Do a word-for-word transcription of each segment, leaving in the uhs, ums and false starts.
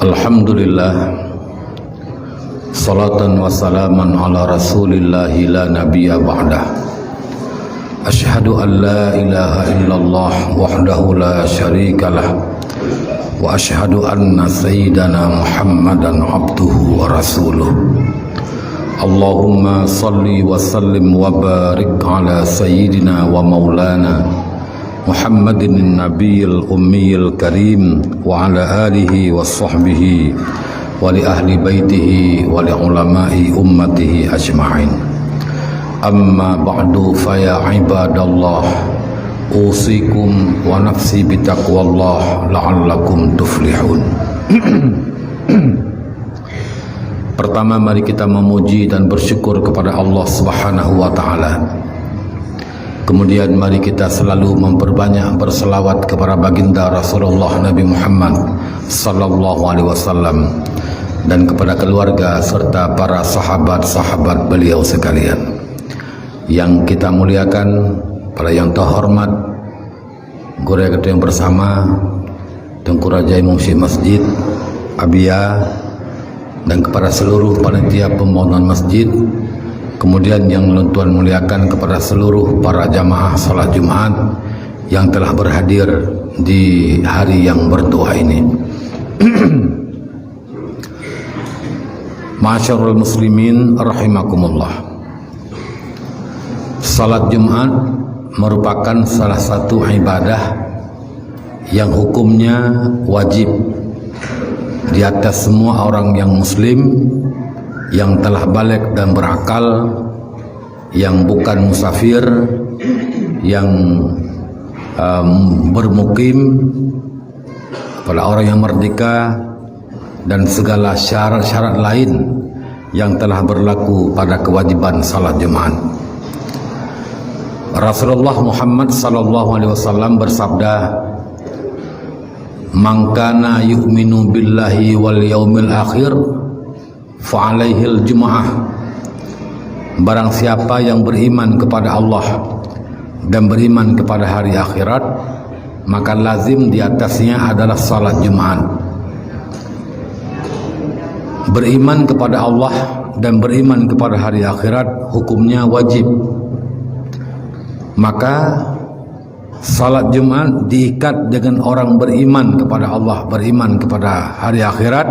Alhamdulillah. Salatan wa salaman ala Rasulillah la nabiyya ba'dah. Asyhadu an la ilaha illallah wahdahu la syarikalah. Wa asyhadu anna sayyidana Muhammadan abduhu wa rasuluh. Allahumma salli wa sallim wa barik ala sayyidina wa maulana Muhammadin nabiyil ummiyil karim wa ala alihi wa sahbihi wa li ahli baitihi wa li ulama'i ummatihi ajma'in. Amma ba'du, fa ya ibadallah, usikum wa nafsi bitaqwallah la'allakum tuflihun. Pertama, mari kita memuji dan bersyukur kepada Allah Subhanahu wa taala. Kemudian, mari kita selalu memperbanyak berselawat kepada baginda Rasulullah Nabi Muhammad sallallahu alaihi wasallam dan kepada keluarga serta para sahabat-sahabat beliau sekalian. Yang kita muliakan, para yang terhormat, gurée geutanyoe bersama, Teungku Raja Imum Syik Masjid, Abia, dan kepada seluruh panitia pembangunan masjid, kemudian yang lôn tuan muliakan kepada seluruh para jamaah salat Jumat yang telah berhadir di hari yang bertuah ini. Ma'asyiral muslimin rahimakumullah. Salat Jumat merupakan salah satu ibadah yang hukumnya wajib di atas semua orang yang muslim, yang telah baligh dan berakal, yang bukan musafir, yang, em, bermukim, pada orang yang merdeka, dan segala syarat-syarat lain yang telah berlaku pada kewajiban salat Jumat. Rasulullah Muhammad sallallahu alaihi wasallam bersabda, "Man kana yu'minu billahi wal yaumil akhir, fa alaihil jum'ah." Barang siapa yang beriman kepada Allah dan beriman kepada hari akhirat, maka lazim di atasnya adalah salat Jumat. Beriman kepada Allah dan beriman kepada hari akhirat hukumnya wajib. Maka salat Jumat diikat dengan orang beriman kepada Allah, beriman kepada hari akhirat,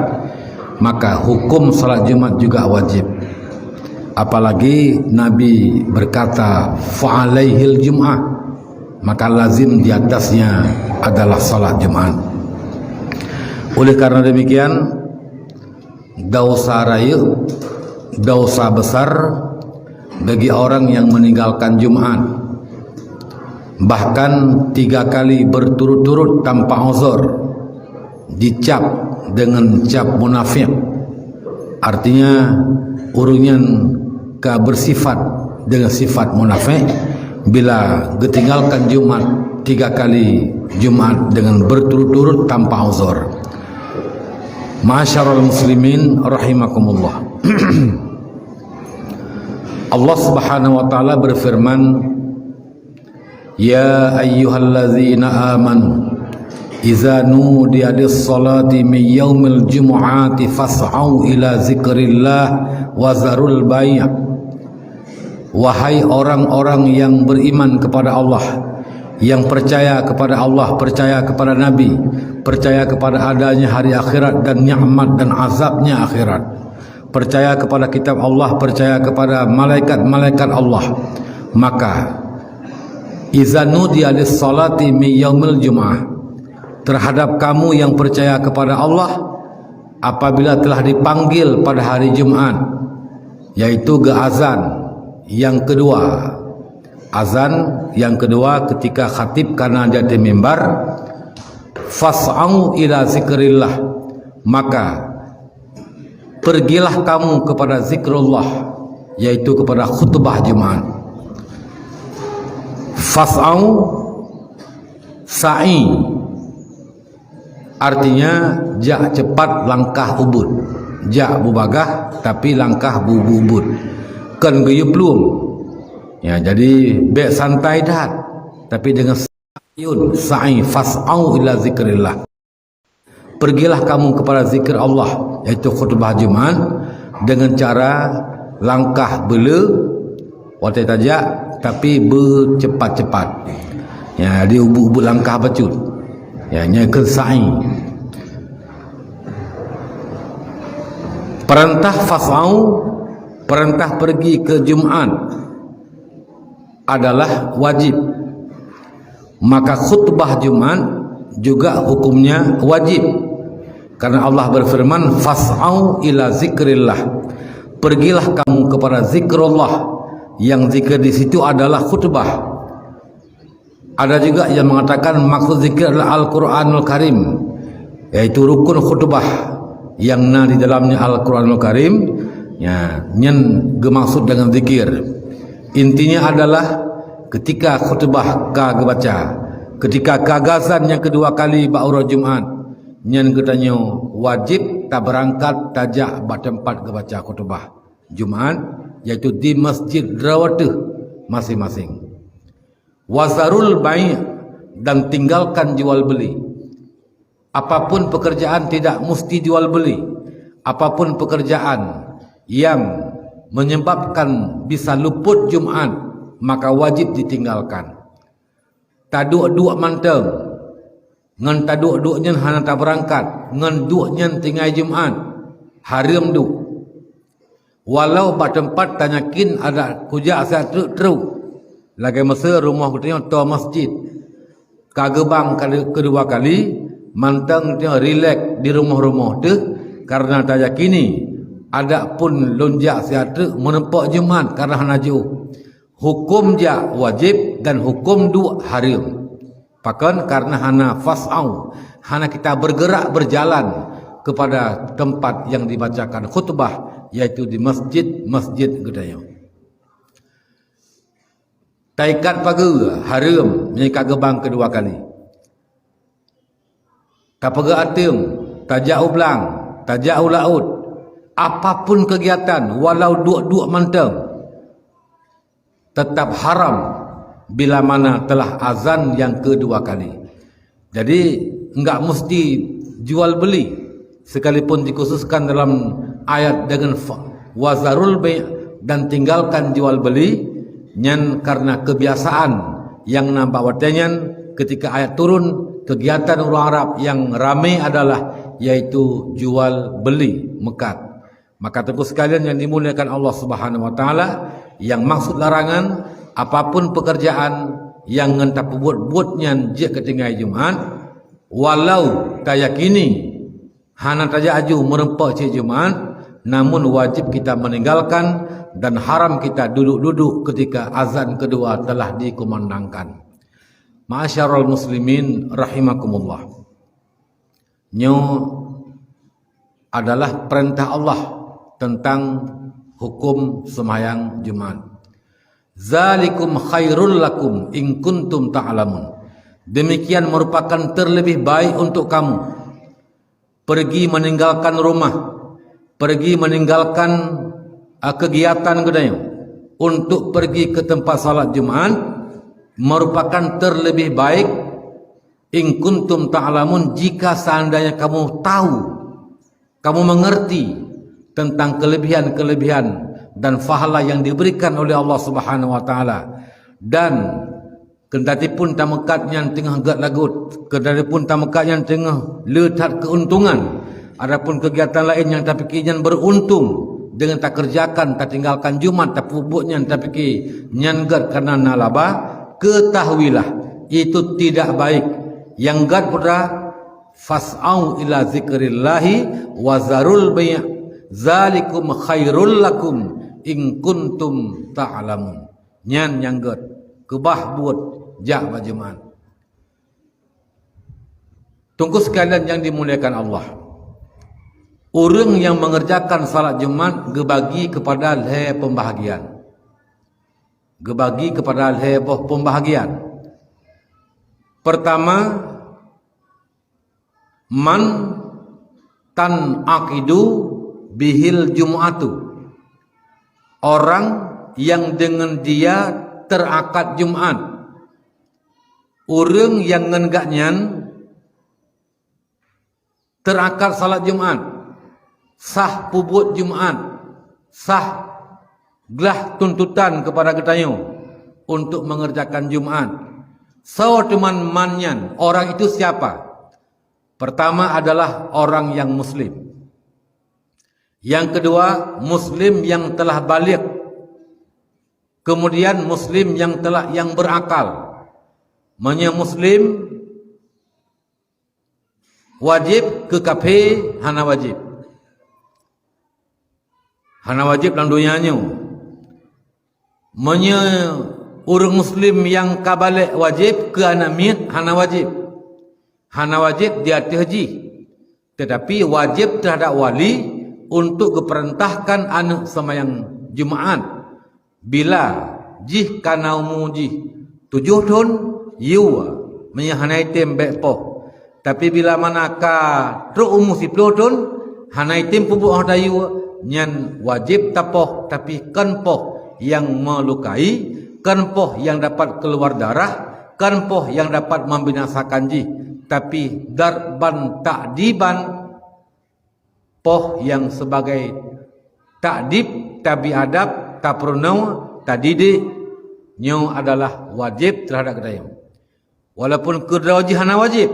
maka hukum salat Jumat juga wajib. Apalagi Nabi berkata, "Fa alaihil jum'ah," maka lazim di atasnya adalah salat Jumat. Oleh karena demikian, dosa rayeuk, dosa besar bagi orang yang meninggalkan Jumat, bahkan tiga kali berturut-turut tanpa uzur, dicap dengan cap munafik. Artinya, ureuëng nyan ka bersifat dengan sifat munafik bila geutinggalkan Jumat tiga kali Jumat dengan berturut-turut tanpa uzur. Ma'asyiral muslimin rahimakumullah. Allah Subhanahu wa taala berfirman, "Ya ayyuhallazina amanu, iza nudiya lis-salati min yaumil jumu'ati fas'au ila zikrillah wa zarul bai'." Wahai orang-orang yang beriman kepada Allah, yang percaya kepada Allah, percaya kepada Nabi, percaya kepada adanya hari akhirat dan nikmat dan azabnya akhirat, percaya kepada kitab Allah, percaya kepada malaikat-malaikat Allah, maka, "Iza nudiya lis-salati min yaumil jum'ah," terhadap kamu yang percaya kepada Allah, apabila telah dipanggil pada hari Jumat, yaitu geuazan yang kedua. Azan yang kedua ketika khatib kana di atas mimbar, "Fas'au ila zikrillah," maka pergilah kamu kepada zikrullah, yaitu kepada khutbah Jumat. Fas'au, sa'i, artinya jak cepat langkah ubit. Jak beubagaih, tapi langkah beu-, beu-, ubit. Kon geuyue plueng. Ya, jadi bék santai that, tapi dengan sa'i, fas'au ila zikrillah. Pergilah kamu kepada zikir Allah, yaitu khutbah Jumat, dengan cara langkah beu le watée tajak, tapi beucepat-cepat. Ya, di ubit-ubit langkah bacut. Ya, nyan keu sa'i. Perintah fas'au, perintah pergi ke Jumat adalah wajib. Maka khutbah Jumat juga hukumnya wajib. Karena Allah berfirman, "Fas'au ila zikrillah." Pergilah kamu kepada zikrullah. Yang zikir di situ adalah khutbah. Ada juga yang mengatakan maksud zikir adalah Al-Quranul Karim, yaitu rukun khutbah yang na di dalamnya Al-Quranul Karim. Ya, nyan geumaksud dengan zikir. Intinya adalah ketika khutbah ka geubaca, ketika keu azan nyang keudua kali bak uroe Jumat, nyan geutanyoe wajib tabeurangkat tajak bak teumpat geubaca khutbah Jumat, yaitu di masjid droe teuh masing-masing. Wazarul bai', dan tinggalkan jual beli. Apapun pekerjaan tidak mesti jual beli. Apapun pekerjaan yang menyebabkan bisa luput Jumat, maka wajib ditinggalkan. Taduek-duek mantong, ngon taduek-duek nyan hana tabeurangkat, ngon duek nyan tinggai Jumat, hareuem duek. Walau bak teumpat tanyakin adak kujak siat treuk-treuk. Lagée meuseu rumoh geutanyoe toe masjid. Ka geubang kali, keudua kali, mantong geutanyoe rilek di rumoh-rumoh teuh, karena tayakini adak pun lôn jak siat treuk meureumpok Jumat karena hana jiôh. Huköm jak wajéb dan huköm duek hareuem. Pakon? Karena hana fas'au, hana kita bergerak berjalan kepada tempat yang dibacakan khutbah, yaitu di masjid-masjid geutanyoe. Taikat pageue hareuem meunyoe ka geubang keudua kali. Tapeugah ateueng, tajak u blang, tajak u laôt, apapun kegiatan, walau duek-duek mantong, tetap haram bila mana telah azan yang kedua kali. Jadi, enggak mesti jual beli, sekalipun dikhususkan dalam ayat dengan fa-, "Wazarul bai'", dan tinggalkan jual beli, nyan karena kebiasaan yang na bak watée nyan ketika ayat turun, kegiatan ureuëng Arab yang ramé adalah yaitu jual beli meukat. Maka teungku sekalian yang dimuliakan Allah Subhanahu wa taala, yang maksud larangan, apapun pekerjaan yang ngon tapeubuet-buet nyan jeuet keu tinggai Jumat, walau tayakini hana tajak aju meureumpok cit Jumat, namun wajib kita meninggalkan dan haram kita duduk-duduk ketika azan kedua telah dikumandangkan. Ma'asyiral muslimin rahimakumullah. Nyoe adalah perintah Allah tentang huköm seumayang Jumat. "Zalikum khairul lakum in kuntum ta'lamun." Demikian merupakan terlebih baik untuk kamu. Pergi meninggalkan rumah, pergi meninggalkan, a, kegiatan geutanyoe untuk pergi ke tempat salat Jumat merupakan terlebih baik. "In kuntum ta'lamun", jika seandainya kamu tahu, kamu mengerti tentang kelebihan-kelebihan dan pahala yang diberikan oleh Allah Subhanahu wa taala, dan keudati pun tameukat nyan teungoh gét lagot, keudati pun tameukat nyan teungoh le that keuntungan, adapun kegiatan laén nyang tapike nyan beuntung dengan takeureujakan, tatinggalkan Jumat, tapeubuet nyan, tapike nyan gét kareuna na laba, ketahuilah, itu tidak baik. Nyang gét peue? "Fas'au ila zikrillahi wa zarul bai', zalikum khairul lakum in kuntum ta'lamun." Nyan nyang gét, keubah buet jak bak Jumat. Teungku sekalian yang dimuliakan Allah, ureuëng nyang mengerjakan salat Jumat geubagi kepada lhée pembahagian. Geubagi kepada lhée boh pembahagian. Pertama, "Man tanaqidu bihil jumu'atu", orang yang dengan dia terakad Jumat. Ureuëng nyang ngon gobnyan Teurakat salat Jumat, sah peubuet Jumat, sah glah tuntutan kepada geutanyoe untuk mengerjakan Jumat. Soe teuma man nyan? Orang itu siapa? Pertama adalah orang yang muslim. Yang kedua, muslim yang telah baligh. Kemudian muslim yang telah, yang berakal. Meunyoe muslim, wajib, keu kafé hana wajib. Hana wajib lam donya nyoe. Meunyoe ureuëng muslim nyang ka baligh wajib, keu aneuëk miet hana wajib. Hana wajib di ateueh jih. Tetapi wajib terhadap wali untuk geupeurintahkan aneuëk seumayang Jumat. Bila jih ka na umu jih tujoh thon, yue, meunyoe hana item bék poh. Tapi bila mana ka trok umu siploh thon, hana item peubuet óh tayue, nyan wajéb tapoh, tapi kon poh nyang meulukai, kon poh nyang dapat keuluar darah, kon poh nyang dapat membinasakan jih, tapi darban ta'diban, poh nyang sebagai ta'dib, tabi adab, tapeurunoe, tadidik, nyoe adalah wajéb terhadap geutanyoe. Walaupun keudroe jih hana wajéb,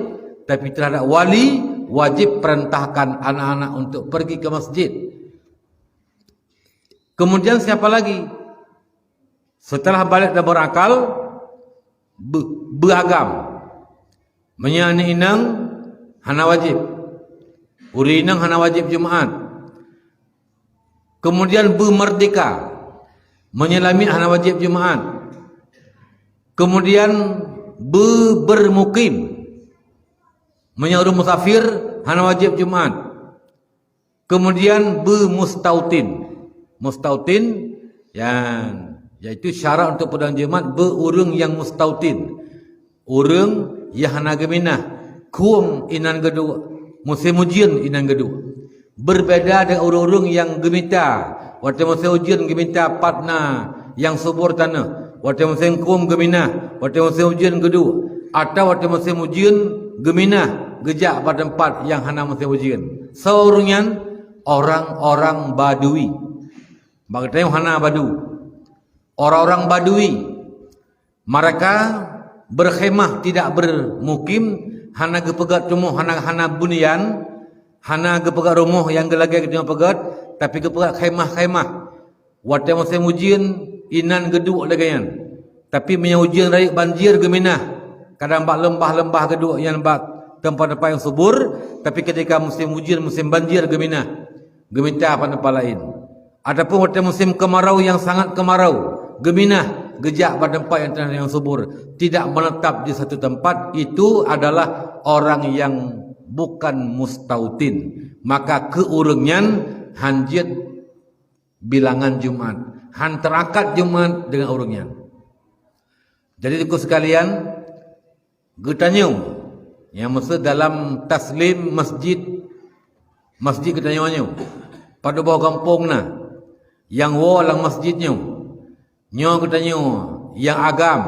tapi terhadap wali wajéb perintahkan anak-anak untuk pergi ke masjid. Kemudian siapa lagi? Setelah baligh dan berakal, be-, beuagam. Meunyoe aneuëk inong hana wajéb. Ureuëng inong hana wajéb Jumat. Kemudian beumeurdeka. Meunyoe lamiet hana wajéb Jumat. Kemudian beu-, beurmukim. Meunyoe ureuëng musafir hana wajéb Jumat. Kemudian beumustautin. Mustautin, yan, yaitu syarat untuk peudong Jumat beu ureuëng nyang mustautin. Ureuëng nyang hana geuminah, khueng inan geuduek, musém ujeuen inan geuduek. Beubeda deungon ureuëng-ureuëng nyang geumita, watée musém ujeuen geumita pat na nyang subur tanoh, watée musém khueng geuminah, watée musém ujeuen geuduek, atawa watée musém ujeuen geuminah geujak bak teumpat nyang hana musém ujeuen. Soe ureuëng nyan? Orang-orang Badui. Bak geutanyoe hana Badu. Orang-orang Badui. Mereka berkhemah, tidak bermukim, hana geupeugét rumoh, hana, hana bunian, hana geupeugét rumoh nyang geulagée geutanyoe peugét, tapi geupeugét khemah-khemah. Watée musém ujeuen, inan geuduek lagée nyan. Tapi meunyoe ujeuen rayeuk banjir geuminah, kadang bak leumbah-leumbah geuduek nyan bak teumpat-teumpat nyang subur, tapi ketika musém ujeuen, musém banjir geuminah, geumita bak teumpat laén. Ataupun watée musém keumarau nyang sangat keumarau, geuminah, geujak bak teumpat nyang teungoh nyang subur, tidak menetap di satu tempat, itu adalah orang yang bukan mustautin. Maka keu ureuëng nyan hanjeuet bilangan Jumat, han teurakat Jumat deungon ureuëng nyan. Jadi, teungku sekalian, geutanyoe, nyang maksud dalam taslim masjid, masjid geutanyoe nyoe, padub boh gampông na, nyang woe lam masjid nyoe, nyoe geutanyoe nyang agam,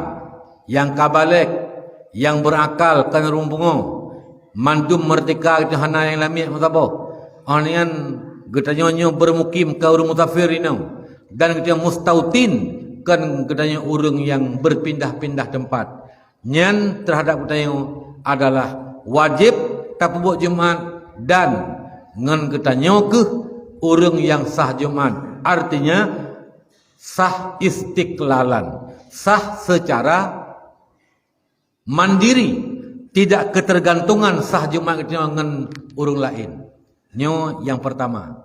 nyang ka baligh, nyang beurakal, kon ureuëng pungo, mandum meurdeka geutanyoe hana nyang lamiet meusaboh. Óh nyan geutanyoe nyoe beurmukim, kon ureuëng musafir inoe, dan geutanyoe mustautin, kon geutanyoe ureuëng nyang beurpindah-pindah teumpat. Nyan terhadap geutanyoe adalah wajéb tapeubuet Jumat dan ngon geutanyoe kheueh ureuëng nyang sah Jumat. Artinya, sah istiqlalan, sah secara mandiri, tidak ketergantungan sah Jumat geutanyoe ngon ureuëng laén. Nyoe nyang pertama.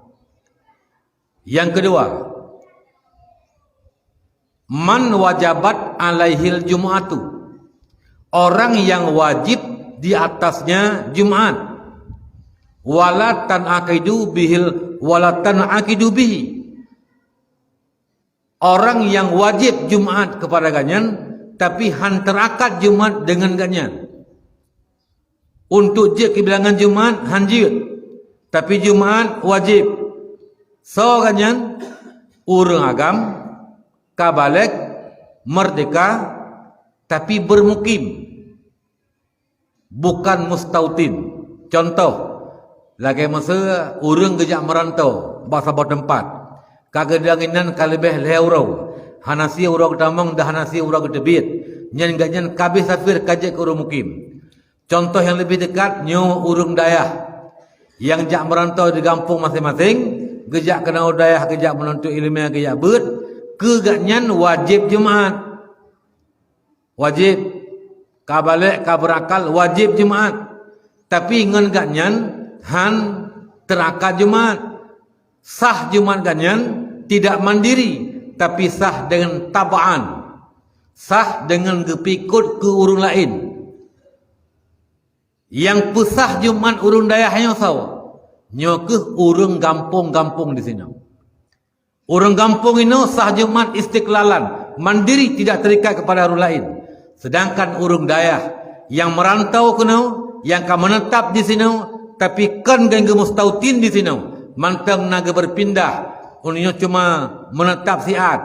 Nyang keudua, man wajabat alaihil jumu'atu, orang yang wajib di atasnya Jumat, wala tanaqidu bihil, wala tanaqidu bihi, orang yang wajib Jumat kepada gobnyan, tapi han teurakat Jumat deungon gobnyan. Untuk jeuet keu bilangan Jumat han jeuet, tapi Jumat wajéb. Soe gobnyan? Ureuëng agam, ka baligh, meurdeka, tapi beurmukim, bukan mustautin. Contoh, Lagée miseue ureuëng geujak meurantau bak saboh teumpat, ka geudang inan ka leubeh lhée uroe, hana sie uroe geutamong dan hana sie uroe geuteubiet, nyan gobnyan ka abéh safir ka jeuet keu ureuëng mukim. Cuntoh nyang leubeh teukat nyoe ureuëng dayah nyang jak meurantau di gampông maséng-maséng, geujak keunoe dayah geujak meununtot iéleumé geujak beuet, keu gobnyan wajéb Jumat. Wajéb, ka balek, ka beurakat, wajéb Jumat. Tapi ngon gobnyan hán teurakat Jumat. Sah Jumat gobnyan tidak mandiri, tapi sah dengan tabaan. Sah dengan geupikot keu ureuëng laén. Nyang peusah Jumat ureuëng dayah nyoe soe? Nyoe kheueh ureuëng gampông-gampông di sinoe. Ureuëng gampông inoe sah Jumat istiqlalan, mandiri, tidak terikat kepada ureuëng laén. Sedangkan ureuëng dayah nyang meurantau keunoe, nyang ka meunetap di sinoe, tapi kon geuh geumustautin di sinoe, mantong na geubeurpindah, ureuëng nyoe cuma meunetap siat,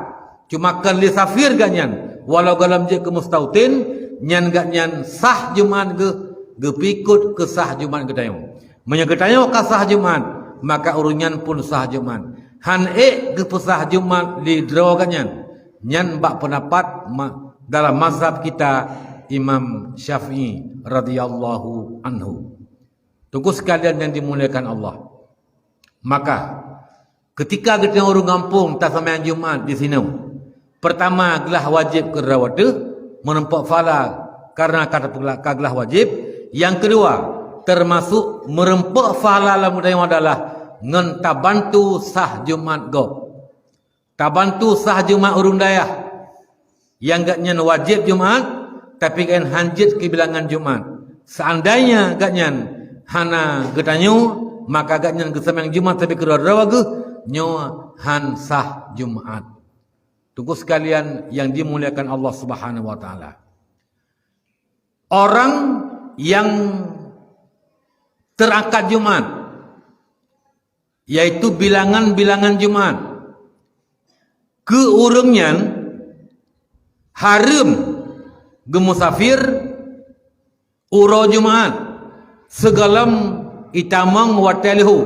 cuma kon lé safir gobnyan, walau gohlom jeuet keu mustautin, nyan gobnyan sah Jumat geuh, geupikot keu sah Jumat geutanyoe. Meunyoe geutanyoe ka sah Jumat, maka ureuëng nyan pun sah Jumat. Hán ék geupeusah Jumat lé droe gobnyan. Nyan bak peundapat ma-, dalam mazhab kita Imam Syafi'i radhiyallahu anhu. Teungku sekalian yang dimuliakan Allah. Maka, keutika geutanyoe ureuëng gampông taseumayang Jumat di sinoe, peurtama glah wajéb keu droe teuh, meureumpok pahala karena ka teupeugla-, ka glah wajéb. Nyang keudua, teumasok meureumpok pahala lam geutanyoe adalah ngon tabantu sah Jumat gob. Tabantu sah Jumat ureuëng dayah. Nyang gobnyan wajéb Jumat, tapi gobnyan hán jeuet keu bilangan Jumat. Seandainya gobnyan hana geutanyoe, maka gobnyan geuseumayang Jumat tapi keudroe-droe geuh, nyoe hán sah Jumat. Teungku sekalian yang dimuliakan Allah Subhanahu wa Taala. Orang yang teurakat Jumat, yaitu bilangan-bilangan Jumat, keu ureuëng nyan hareuem geumusafir uroe Jumat sigohlom itamong watée leuhô.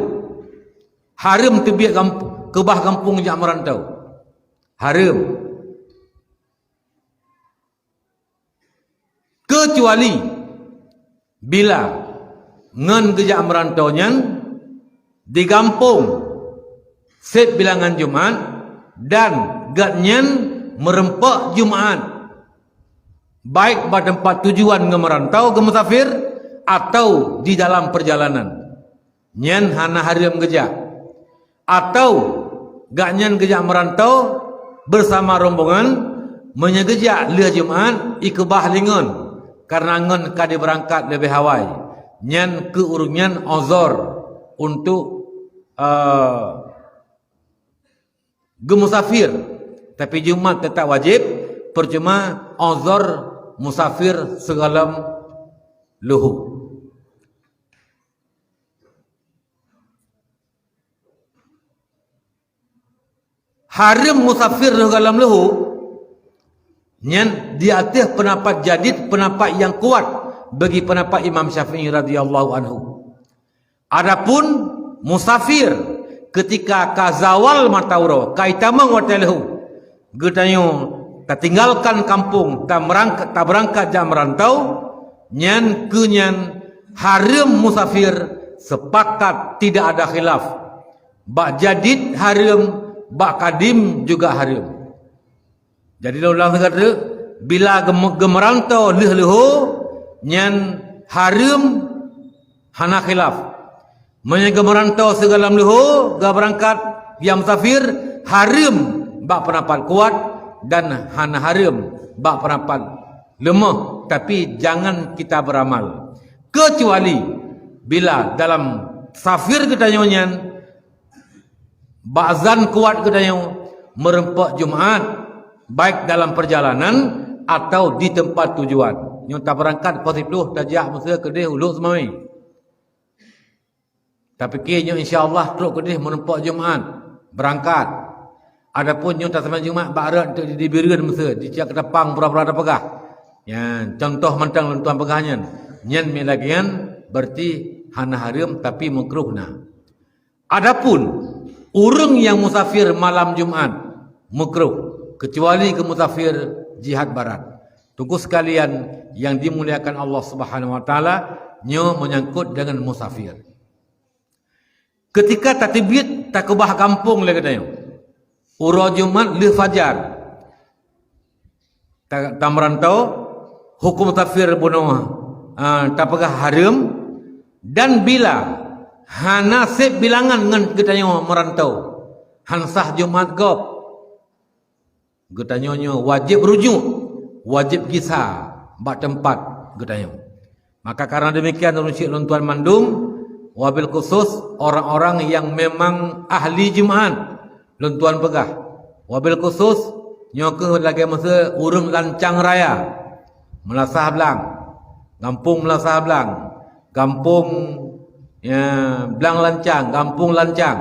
Hareuem teubiet gamp-, keubah gampông jak meurantau. Hareuem. Keucuali bila ngon geujak meurantau nyan di gampông seb bilangan Jumat dan gobnyan meureumpok Jumat, baik bak teumpat tujuan geumeurantau, geumusafir, atau di dalam peurjalanan. Nyan hana hareuem geujak. Atau gobnyan geujak meurantau beusama rombongan, meunyoe geujak lheueh Jumat, ikeubah lé ngon, kareuna ngon ka jibeurangkat leubeh awai. Nyan keu ureuëng nyan uzur untuk, eh, geumusafir, tapi Jumat teutap wajéb, peucuma uzur musafir sigohlom leuhô. Hareuem musafir sigohlom leuhô, nyan di ateueh peundapat jadid, peundapat nyang kuat bagi peundapat Imam Syafi'i radhiyallahu anhu. Adapun musafir keutika ka zawal mata uroe, ka itamong watée leuhô, geutanyoe tatinggalkan kampông, tameurangka-, tabeurangkat jak meurantau, nyan keu nyan hareuem musafir, sepakat tidak ada khilaf. Bak jadid hareuem, bak kadim juga hareuem. Jadi lôn ulang sigoe teuk, bila geume-, geumeurantau lheueh leuhô, nyan hareuem hana khilaf. Meunyoe geumeurantau sigohlom leuhô, geubeurangkat, ya musafir, hareuem bak peundapat kuat dan hana hareuem bak peundapat leumoh, tapi jangan kita beramal. Keucuali bila dalam safir geutanyoe nyan bak zan kuat geutanyoe meureumpok Jumat, baik dalam peurjalanan atau di teumpat tujuan. Nyoe tabeurangkat poh siplôh tajak miseue keudeh u Lhokseumawe. Tapike nyoe insya Allah trok keudeh meureumpok Jumat, beurangkat. Adapun nyoe taseumayang Jumat bak rot teuk di, di Bireuen miseue, di Cak Keutapang pura-pura tapeugah. Nyan, cuntoh mantong lôn tuan peugah nyan. Nyan mi lagée nyan, berarti hana hareuem, tapi makruh na. Adapun ureuëng nyang musafir malam Jumat, makruh, kecuali keu musafir jihad barat. Teungku sekalian yang dimuliakan Allah Subhanahu Wa Taala, nyoe menyangkut dengan musafir. Ketika tateubiet takeubah gampông lé geutanyoe, uroe Jumat lheueh fajar, ta-, tameurantau, huköm musafir bunoe, a, tapeugah hareuem, dan bila hana sép bilangan ngon geutanyoe meurantau, han sah Jumat gob. Geutanyoe nyoe wajéb rujuk, wajéb gisa bak teumpat geutanyoe. Maka karena demikian, ureuëng syik lôn tuan mandum, wabil khusus orang-orang yang memang ahli Jumat, lôn tuan peugah, wabil khusus nyoe keuh lagée meuseu ureuëng Lancang Raya, Meulasah Blang, gampông Meulasah Blang, gampông, ya, Blang Lancang, gampông Lancang.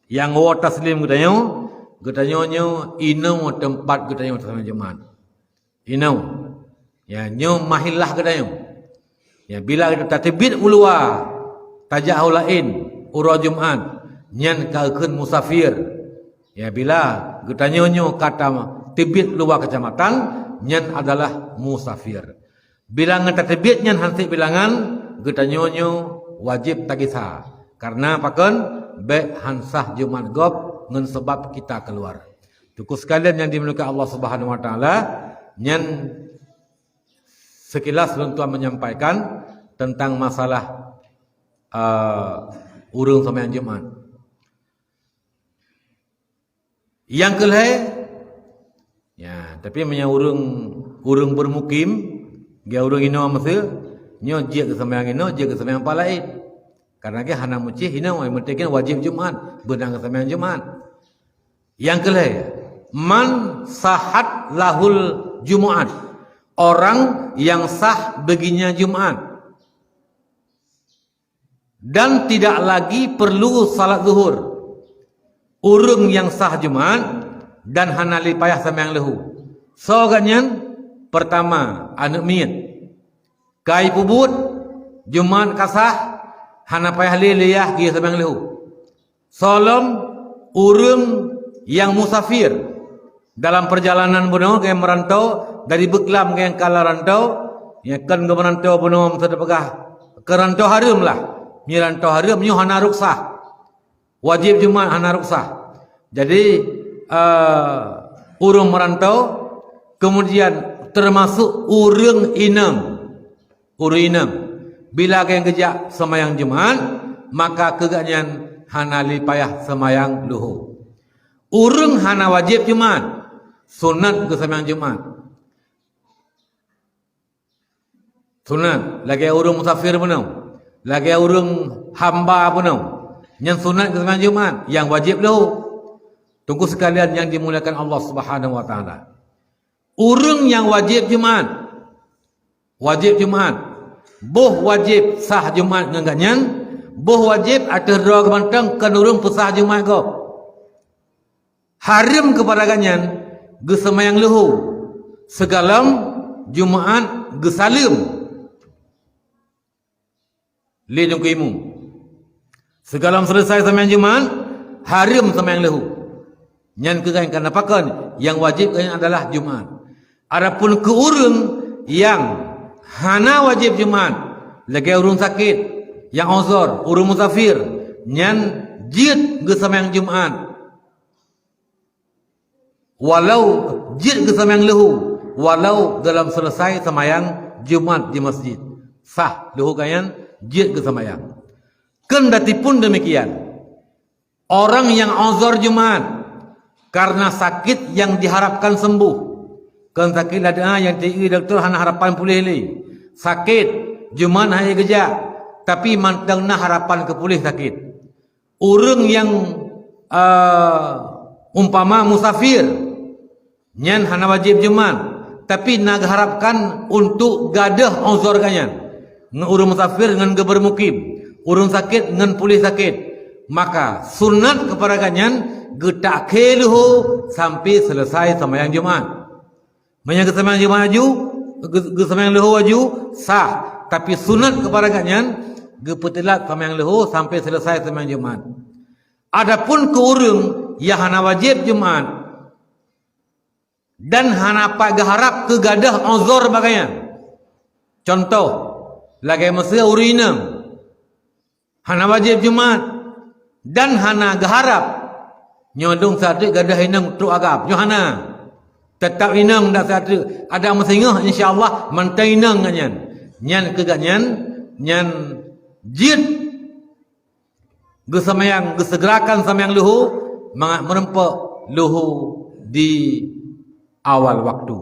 Nyang woe taslim geutanyoe, geutanyoe nyoe inoe teumpat geutanyoe taseumbahyang Jumat. Inoe. Ya, nyoe mahallah geutanyoe. Ya, bila tateubiet u luwa, tajak u laén, uroe Jumat, nyan ka geukheun musafir. Ya, bila geutanyoe nyoe ka tateubiet luwa keucamatan, nyan adalah musafir. Bila ngon tateubiet nyan han sép bilangan, geutanyoe nyoe wajéb tagisa. Karena pakon? Bék han sah Jumat gob ngon sabab kita keluar. Teungku sekalian yang dimuliakan Allah Subhanahu Wa Taala, nyan sekilas lôn tuan menyampaikan tentang masalah, eh, ureuëng seumbahyang Jumat. Nyang keu lhée, ya, tapi meunyoe ureuëng, ureuëng beurmukim, geu ureuëng inoe meuseu, nyoe jeuet geuseumbahyang inoe, jeuet geuseumbahyang pat laén. Karena geu hana meucéh inoe, nyang penting kan wajéb Jumat, beuna geuseumbahyang Jumat. Nyang keu lhée, man sahat lahul Jumu'at, orang yang sah baginya Jumat. Dan tidak lagi perlu salat zuhur. Ureuëng nyang sah Jumat dan hana lé payah seumbahyang leuhô. Soe geuh nyan? Pertama, aneuëk miet. Ka jipeubuet, Jumat ka sah, hana payah lé lé yah geuseumbahyang leuhô. Soe lom? Ureuëng nyang musafir dalam perjalanan bunoe, geuh meurantau dari beuklam geuh ka lam rantau, nyang kon geuh meurantau bunoe, meuseu tapeugah keu rantau hareuem lah. Meunyoe rantau hareuem, nyoe hana ruksah. Wajéb Jumat hana ruksah. Jadi, eh, ureuëng meurantau, kemudian termasuk ureuëng inong. Ureuëng inong, bila geuh geujak seumbahyang Jumat, maka keu geuhnyan hana lé payah seumbahyang leuhô. Ureuëng hana wajéb Jumat, sunat geuseumbahyang Jumat. Sunat, lagée ureuëng musafir bunoe, lagée ureuëng hamba bunoe, nyan sunat geuseumbahyang Jumat, nyang wajéb leuhô. Teungku sekalian yang dimuliakan Allah Subhanahu Wa Taala. Ureuëng nyang wajéb Jumat, wajéb Jumat, boh wajéb sah Jumat ngon geuhnyan, boh wajéb ateueh droe geuh mantong kon ureuëng peusah Jumat gob. Hareuem keupada geuhnyan geuseumbahyang leuhô, sigohlom Jumat geusaleuem lé Teungku Imum. Sigohlom seuleusai seumbahyang Jumat, hareuem seumbahyang leuhô. Nyan keuh geuhnyan, karena pakon? Nyang wajéb geuhnyan adalah Jumat. Adapun keu ureuëng nyang hana wajéb Jumat, lagée ureuëng sakét, nyang uzor, ureuëng musafir, nyan jeuet geuseumbahyang Jumat. Walau jeuet geuseumbahyang leuhô, walau gohlom seuleusai seumbahyang Jumat di masjid, sah leuhô geuhnyan jeuet geuseumbahyang. Kendati pun demikian, orang nyang uzor Jumat karena sakét nyang diharapkan sembuh, kon sakét ladeuh nyang teuié dokto hana harapan puléh lé, sakét, Jumat hana geujak, tapi mantong na harapan keu puléh sakét. Ureuëng nyang, eh, umpama musafir, nyan hana wajéb Jumat, tapi na geuharapkan untuk gadôh uzor geuhnyan, ngon ureuëng musafir ngon geubeurmukim, ureuëng sakét ngon puléh sakét, maka sunat keupada geuhnyan geutakhé leuhô sampai seuleusai seumbahyang Jumat. Meunyoe geuseumbahyang Jumat laju, geu-, geuseumbahyang leuhô laju, sah. Tapi sunat keupada geuhnyan, Geupeutelat seumayang leuhô sampai seuleusai seumayang Jumat. Adapun keu ureuëng nyang hana wajéb Jumat dan hana pat geuharab keu gadôh uzur bagaih nyan, cuntoh, lagée miseue ureuëng inong, hana wajéb Jumat dan hana geuharab, nyoe dong sateuk gadôh inong trok agam, nyoe hana. Teutap inong dak sateuk, adak meusingoh, insya Allah mantong inong nyan. Nyan keu gobnyan, nyan jeuet geuseumayang, geuseugeurakan seumayang leuhô mangat meurumpok leuhô di awal waktu.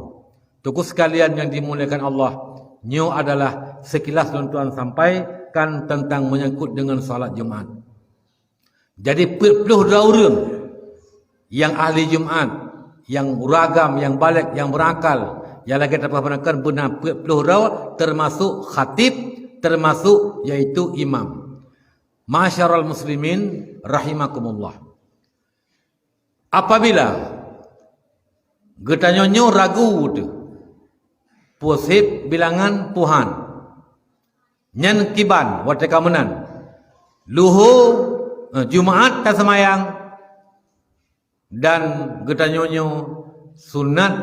Teungku sekalian nyang dimuliakan Allah, nyoe adalah seukilas lôn tuan sampaikan teuntang meunyangkot deungon salat Jumat. Jadi, peuet ploh droe ureuëng nyang ahli Jumat, nyang ureuëng agam, nyang balek, nyang beurakal, nyang lagée tapeuhadapkan beuna peuet ploh droe, teumasok khatib, teumasok yaitu imam. Ma'asyiral muslimin rahimakumullah. Apabila geutanyoe nyoe ragu teuh, peue seb bilangan peue han, nyan kiban watée ka meunan. Leuhô, eh, Jumat taseumayang dan geutanyoe nyoe sunat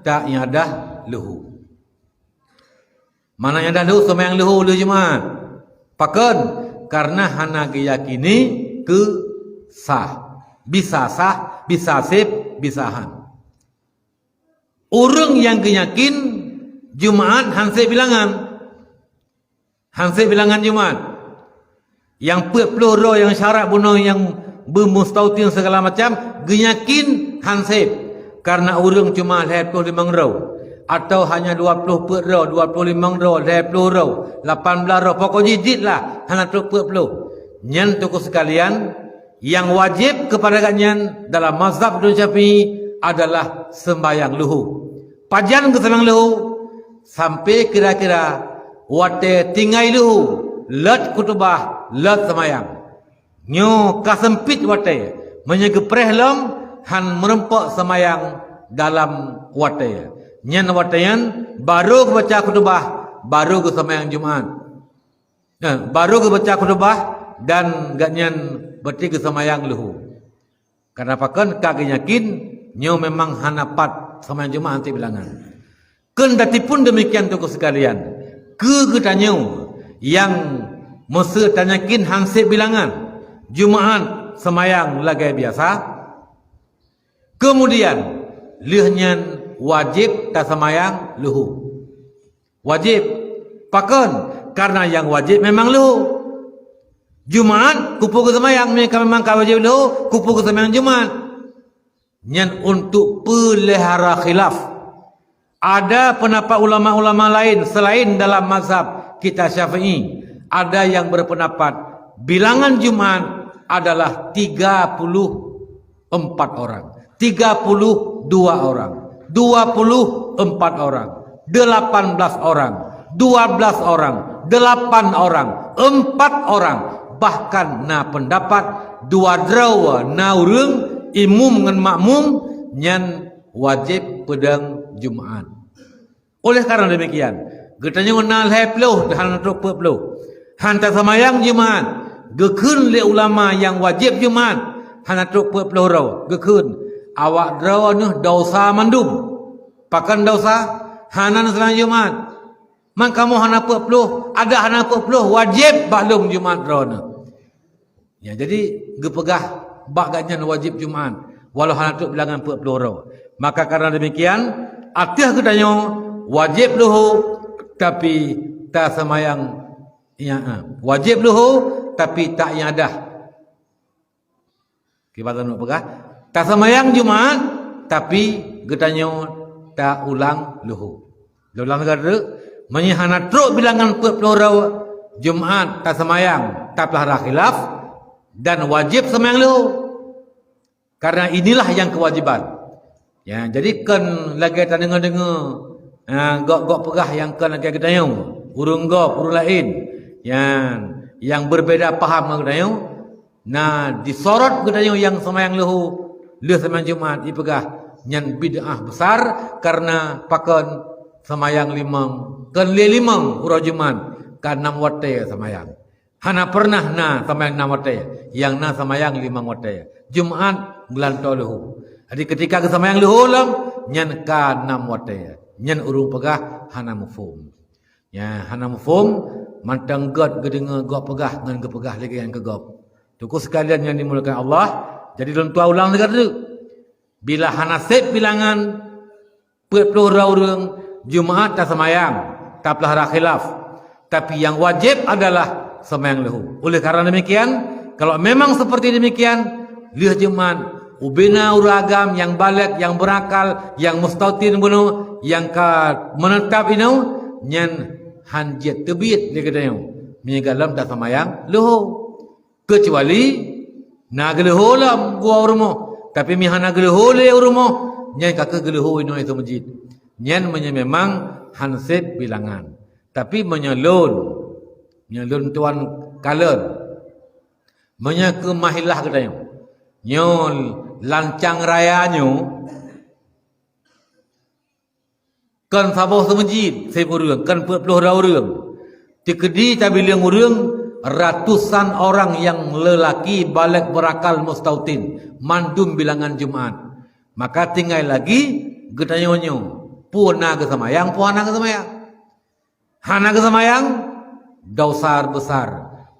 taiadah leuhô. Mana iadah leuhô seumayang leuhô lheueh Jumat. Pakon? Karena hana geuyakini keu sah. Bisa sah, bisa seb, bisa han. Ureuëng nyang geuyakin Jumat han seb bilangan. Han seb bilangan Jumat. Nyang peuet ploh droe nyang syarat bunoe nyang beumustautin segala macam, geuyakin han seb. Karena ureuëng cuma lhée ploh limong droe, atau hanya dua ploh peuet droe, dua ploh limong droe, lhée ploh droe, lapan blaih droe, pokok jih jeuet lah, hana trok peuet ploh. Nyan teungku sekalian, nyang wajéb keupada gobnyan dalam mazhab Imam Syafi'i adalah seumbayang leuhô. Pajan geuseumayang leuhô? Sampai kira-kira watée tinggai leuhô, lheueh khutubah, lheueh seumayang. Nyoe ka seumpit watée, meunyoe geupreh lom han meurumpok seumayang dalam watée. Nyan watée nyan barô geubaca khutubah, barô geuseumayang Jumat. Eh, barô geubaca khutubah dan gobnyan beutôi geuseumayang leuhô. Karena pakon? Ka geuyakin nyoe memang hana pat seumayang Jumat han seb bilangan. Kheun tatipu demikian teungku sekalian, keu geutanyoe nyang meuseu tanyakin han seb bilangan, Jumat seumayang lagée biasa, kemudian lheueh nyan wajéb taseumayang leuhô. Wajéb. Pakon? Karena nyang wajéb memang leuhô. Jumat, keupeue geuseumayang, meunyoe ka memang ka wajéb leuhô, keupeue geuseumayang Jumat? Nyan untuk peulihara khilaf. Ada pendapat ulama-ulama lain selain dalam mazhab kita Syafi'i. Ada yang berpendapat bilangan Jumat adalah tiga puluh empat orang, tiga puluh dua orang, dua puluh empat orang, delapan belas orang, dua belas orang, delapan orang, empat orang, bahkan na pendapat dua droe na ureuëng, imum ngon makmum, nyan wajéb peudong Jumat. Oleh karena demikian, geutanyoe na lhée ploh hana trok peuet ploh. Han taseumayang Jumat, geukheun lé ulama nyang wajéb Jumat, hana trok peuet ploh droe, geukheun. Awak droe neuh desya mandum. Pakon desya? Hana neuseumayang Jumat. Man kamoe hana peuet ploh, adak hana peuet ploh, wajéb bak lôn Jumat droe neuh. Ya, jadi geupeugah bak gobnyan wajéb Jumat, walau hana trok bilangan peuet ploh droe. Maka karena demikian, ateueh geutanyoe wajéb leuhô, tapi taseumayang, ya, eh, wajéb leuhô, tapi taiadah. Kiban lôn peugah, taseumayang Jumat, tapi geutanyoe taulang leuhô. Lôn ulang lagée treuk, meunyoe hana trok bilangan peuet ploh droe, Jumat taseumayang, tapeulara khilaf, dan wajéb seumayang leuhô. Karena inilah yang kewajiban. Ya, jadi kon lagée tadeungoe-deungoe, ha, gok-gok peugah nyang kon lagée geutanyoe, ureuëng gob, ureuëng laén, ya, nyang berbeda paham ngon geutanyoe, na disorot geutanyoe nyang seumayang leuhô, lheueh seumayang Jumat, ipeugah nyan bid'ah besar, karena pakon seumayang limong, kon lé limong uroe Jumat, ka nam watée seumayang. Hana pernah na seumayang nam watée, nyang na seumayang limong watée. Jumat geulantoe leuhô. Jadi, keutika geuseumbayang leuhô lom, nyan ka nam watée. Nyan ureuëng peugah hana muphom. Ya, hana muphom, mantong gét geudeungoe gob peugah ngon geupeugah lagée nyan keu gob. Teungku sekalian nyang dimuliakan Allah, jadi lôn tuan ulang lagée teuk. Bila hana sép bilangan, peuet ploh droe ureuëng, Jumat taseumayang, tapeulara khilaf. Tapi nyang wajéb adalah seumayang leuhô. Oleh karena demikian, kalau memang seperti demikian, lheueh Jumat, ubena ureuëng agam nyang balek, nyang beurakal, nyang mustautin bunoe, nyang ka meunetap inoe, nyan han jeuet teubiet lé geutanyoe meunyoe gohlom taseumayang leuhô. Keucuali na geuleuhô lom geuwoe u rumoh, tapi meunyoe hana geuleuhô lé u rumoh, nyan ka kheueh geuleuhô inoe seumeujid. Nyan meunyoe memang han sép bilangan. Tapi meunyoe lôn, meunyoe lôn tuan kalon, meunyoe keu mahilah geutanyoe, nyoe lancang raya nyoe, kon saboh seumeujid sép ureuëng, kon peuet ploh droe ureuëng. Teukeudi tabileueng ureuëng, ratusan orang nyang leulaki balek beurakal mustautin, mandum bilangan Jumat. Maka tinggai lagi geutanyoe nyoe, peue na geuseumayang, peue hana geuseumayang. Hana geuseumayang, dosa besar.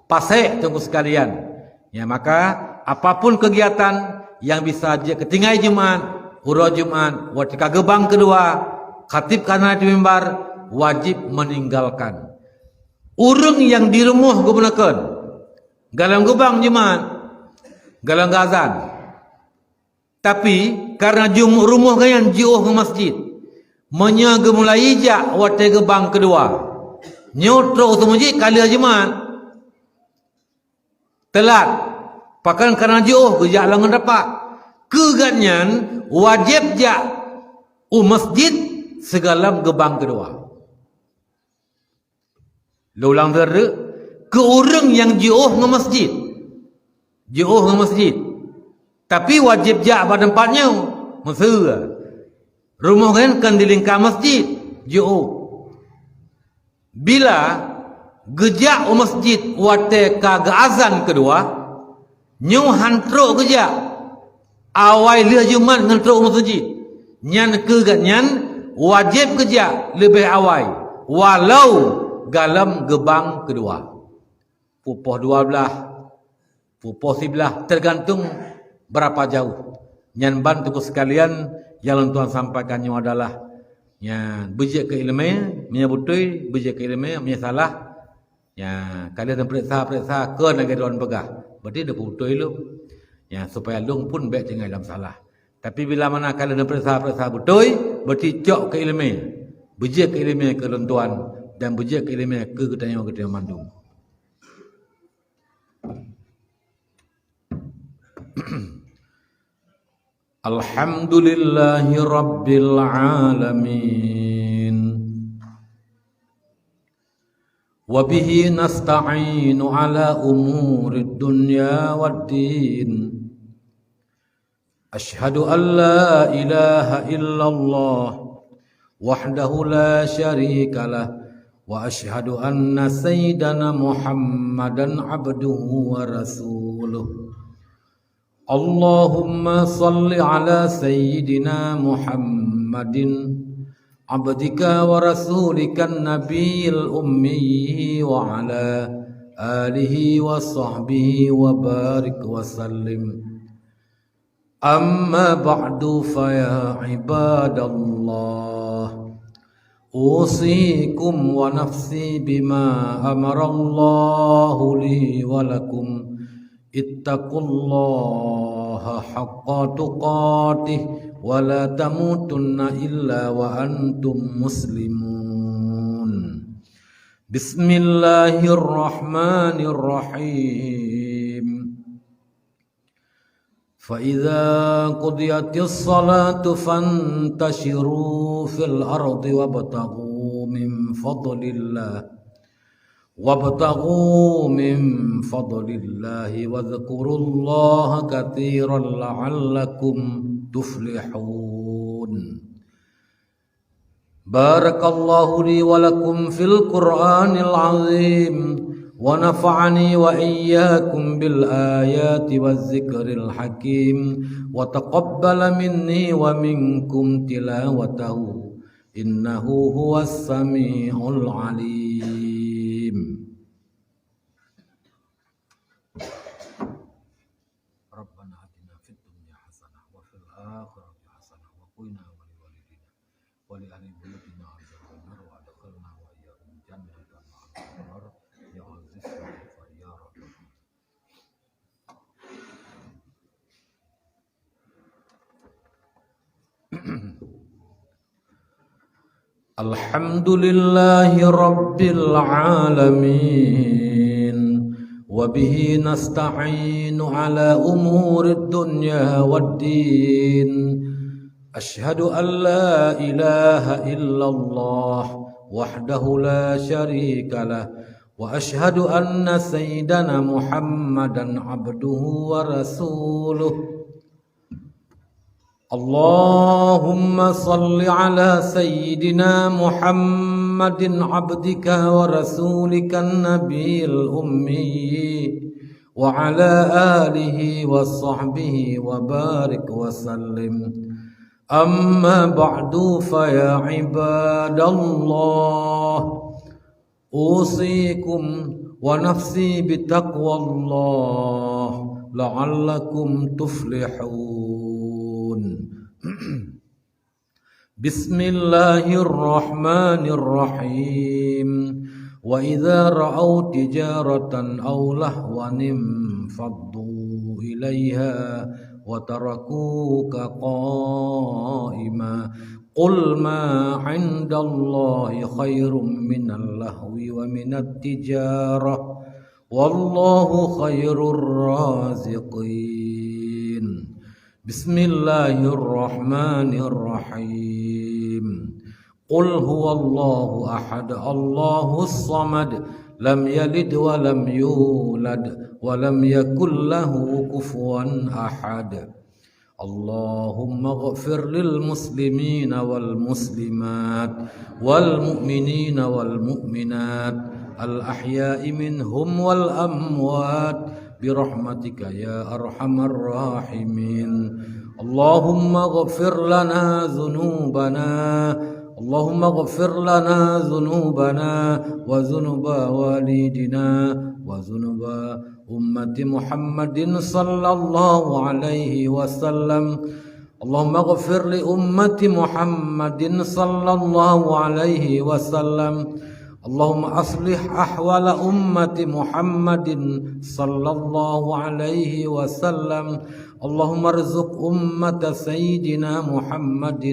Pasék teungku sekalian. Ya, maka apapun kegiatan nyang bisa jeuet keu tinggai Jumat, uroe Jumat, watée ka geubang keudua, khatib ka na di mimbar, wajéb meninggalkan. Ureuëng nyang di rumoh geubeuneukeun, gohlom geubang Jumat, gohlom geuazan. Tapi, karena jum-, rumoh geuh nyan jiôh ngon masjid, meunyoe geumulai jak watée geubang keudua, nyoe trok u seumeujid ka lheueh Jumat, teulat, pakon karena jiôh geujak lom ngon rapat. Keu gobnyan wajéb jak u masjid sigohlom geubang keudua. Lôn ulang teuk, keu ureuëng nyang jiôh ngon masjid. Jiôh ngon masjid. Tapi wajéb jak bak teumpat nyoe. Meuseu rumoh geuh nyan kon di lingka masjid, jiôh. Bila geujak u masjid watée ka geuazan keudua, nyoe han trok geujak, awai lheueh Jumat ngon trok u meuseujid, nyan keu gobnyan wajéb geujak leubeh awai, walau gohlom geubang keudua. Pukon dua blaih, pukon siblaih, teugantung beurapa jauh. Nyan ban teungku sekalian, nyang lôn tuan sampaikan nyoe adalah, nyan, beujeuet keu iéleumé, meunyoe beutôi, beujeuet keu iéleumé, meunyoe salah, ya, ka lheueh neupeuriksa-peuriksa keu lagée droe peugah. Berarti neupeubutôi lom. Ya, supaya lôn pun bék tinggai lam salah. Tapi bila mana ka lheueh neupeuriksa-peuriksa beutôi, berarti cok keu iéleumé. Beujeuet keu iéleumé keu lôn tuan dan beujeuet keu iéleumé keu geutanyoe-geutanyoe mandum. Alhamdulillahi rabbil alamin. Wa bihi nasta'inu ala umurid dunya waddin. Asyhadu an la ilaha illallah wahdahu la syarika lah, wa asyhadu anna sayyidana Muhammadan abduhu wa rasuluh. Allahumma salli ala sayyidina Muhammadin abdika wa rasulika nabiyil ummi wa ala alihi wa sahbihi wa barik wa sallim. Amma ba'du, fa ya ibadallah, usikum wa nafsi bima amarallahu li wa lakum. Ittaqullaha haqqa tuqatih wa la tamutunna illa wa antum muslimun. Bismillahirrahmanirrahim. Fa idza qudiyatis salatu fantashiru fil ardi wabtaghu min fadlillah. Wabtaghu min fadlillahi wadzkurullaha katsiran la'allakum tuflihun. Barakallahu li wa lakum fil Qur'anil azim, ونفعني وإياكم بالآيات والذكر الحكيم، وتقبل مني ومنكم تلاوته، إنه هو السميع العليم. ربنا آتنا في الدنيا حسنة وفي الآخرة حسنة وقنا ولوالدينا ولأهل بيوتنا عذاب النار وأدخلنا وإياهم جنة مع الأبرار يا عزيز يا غفار يا رب العالمين. الحمد لله رب العالمين، وبه نستعين على أمور الدنيا والدين. أشهد أن لا إله إلا الله وحده لا شريك له، وأشهد أن سيدنا محمدا عبده ورسوله. اللهم صل على سيدنا محمد عبدك ورسولك النبي الأمي وعلى آله وصحبه وبارك وسلم. أما بعد، فيا عباد الله، أوصيكم ونفسي بتقوى الله لعلكم تفلحون. بسم الله الرحمن الرحيم. وإذا رأوا تجارة أو لهوا انفضوا إليها وتركوك قائما. قل ما عند الله خير من اللهو ومن التجارة، والله خير الرازقين. بسم الله الرحمن الرحيم. قل هو الله أحد، الله الصمد، لم يلد ولم يولد، ولم يكن له كفوا أحد. اللهم اغفر للمسلمين والمسلمات والمؤمنين والمؤمنات الأحياء منهم والأموات برحمتك يا أرحم الراحمين. اللهم اغفر لنا ذنوبنا، اللهم اغفر لنا ذنوبنا وذنوب والدينا وذنوب أمة محمد صلى الله عليه وسلم. اللهم اغفر لأمة محمد صلى الله عليه وسلم. اللهم أصلح أحوال أمة محمد صلى الله عليه وسلم. اللهم ارزق أمة سيدنا محمد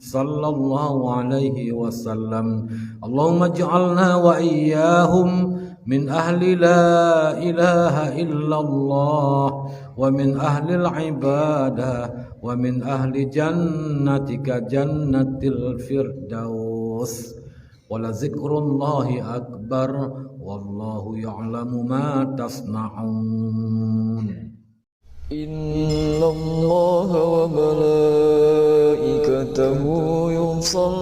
صلى الله عليه وسلم. اللهم اجعلنا وإياهم من أهل لا إله إلا الله، ومن أهل العبادة، ومن أهل جنتك جنة الفردوس. ولذكر الله أكبر، والله يعلم ما تصنعون. إن الله وملائكته يصلون